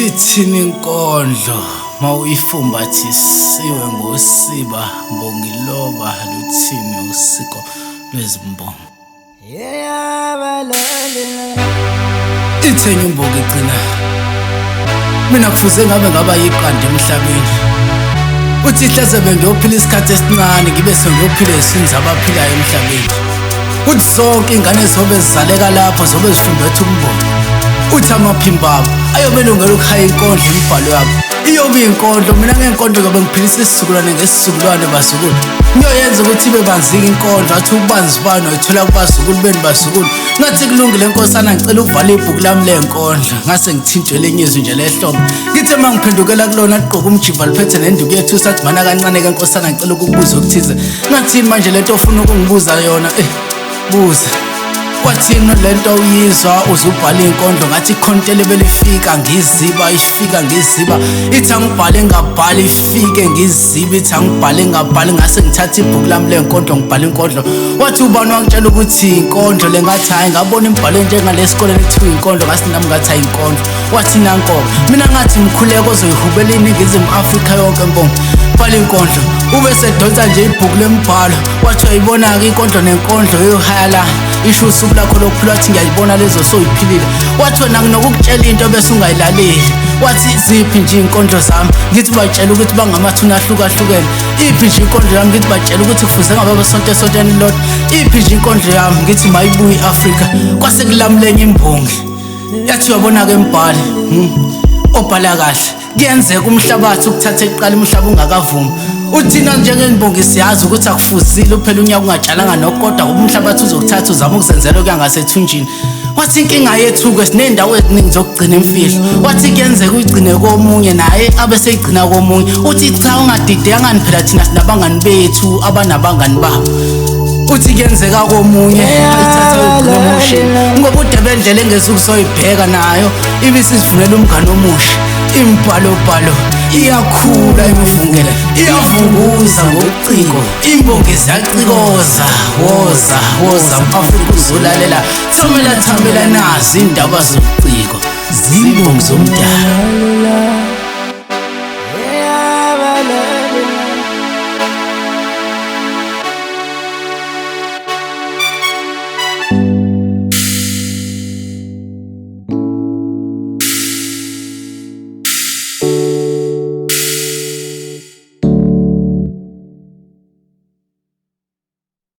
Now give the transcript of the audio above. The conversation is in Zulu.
Ithini inkondlo mawuyifumbathisiwe ngosiba mbongiloba luthini usiko lwezimbongi? Ithenye imbongi igcina mina kufuze ngabe ngaba yiqanda emhlabeni. Uthi hleze bengiyophila isikhathi esincane ngibe sengiyophila eziswini zabaphilayo emhlabeni. Uthi zonke iy'ngane zobe zizaleka lapho zobe zifumbethe umbongo. Uthi amaphimbo abo ayobe elungela ukuhaya inkondlo imibhalo yabo iyobe inkondlo. Mina ngenkondlo ngiyobe ngiphilisa isizukulwane ngesizukulwane bazukulu. Ngiyoyenza ukuthi ibe banzike inkondlo, athi ububanzi bayo noyithola kubazukulu benu bazukulu. Ngathi kulungile nkosana, ngicela ukuvala ibhuku lami lenkondlo. Ngase ngithintwe elinye izwi nje lehlombe. Ngithe uma ngiphendukela kulona ligqoka umjiva liphethe nenduku yethu, sathi mana kancane-ke nkosana, ngicela ukukubuza okuthize. Ngathini manje lento ofuna ukungibuza yona? Buza. Kwathini lento uyizwa uzubhala inkondlo? Ngathi ikhontele belifika ngiziba, ifika ngiziba, ithi angibhale ngabhali, ifike ngiziba, ithi angibhale ngabhali. Ngase ngithatha ibhuku lami lenkondlo ngibhala inkondlo. Wathi ubani wangitshela ukuthi inkondlo le? Ngathi hhayi, ngabona imibhalo njengale esikoleni kuthiwa inkondlo, ngase nami ngathi hayi inkondlo. Wathi nanko, mina ngathi mkhuleko ozoyihubela iNingizimu Afrika yonke mbongo, bhala inkondlo. Ube sedonsa nje ibhuku lembhalo, wathi uyayibona-ke inkondlo nenkondlo yohaya la isho usuku lakho lokuphila. Wathi ngiyayibona lezo soyiphilile. Wathi wena nginokukutshela into bese ungayilaleli. Wathi ziphi nje iy'nkondlo zami? Ngithi batshela ukuthi bangamathuna ahlukahlukene. Iphi nje inkondlo yami? Ngithi batshela ukuthi kufuze ngabe basonto esontweni lodwa. Iphi nje inkondlo yami? Ngithi mayibuye i-Afrika. Kwase kulamulenye imbongi, yathi uyabona-ke mbhali, obhala kahle, kuyenzeka umhlabathi ukuthatha ekuqala umhlaba ungakavumi. Uthina njengembongi siyazi ukuthi akufuzile uphela unyaka ungatshalanga nokho, kodwa ngoba umhlabathi uzokuthatha uzama ukuzenzela okuya ngasethunjini. Wathi inkinga yethu-ke siney'ndawo eziningi zokugcina imfihlo. Wathi kuyenzeka uyigcine komunye naye abe seyigcina komunye. Uthi cha, ungadideki ngani, phela thina sinabangani bethu abanabangani babo. Uthi kuyenzeka komunye ayithathe uyigcine emosheni, ngoba ude bendlela engezukusoyibheka nayo ibisizivunela umngane omusha. Imibhalobhalo iyakhula, imivungela iyavunguza ngobuciko, imbongi ziyacikoza. Woza woza m-Afrika uzolalela, thamela thamela, nazi indaba zobuciko, zimbongi zomdala.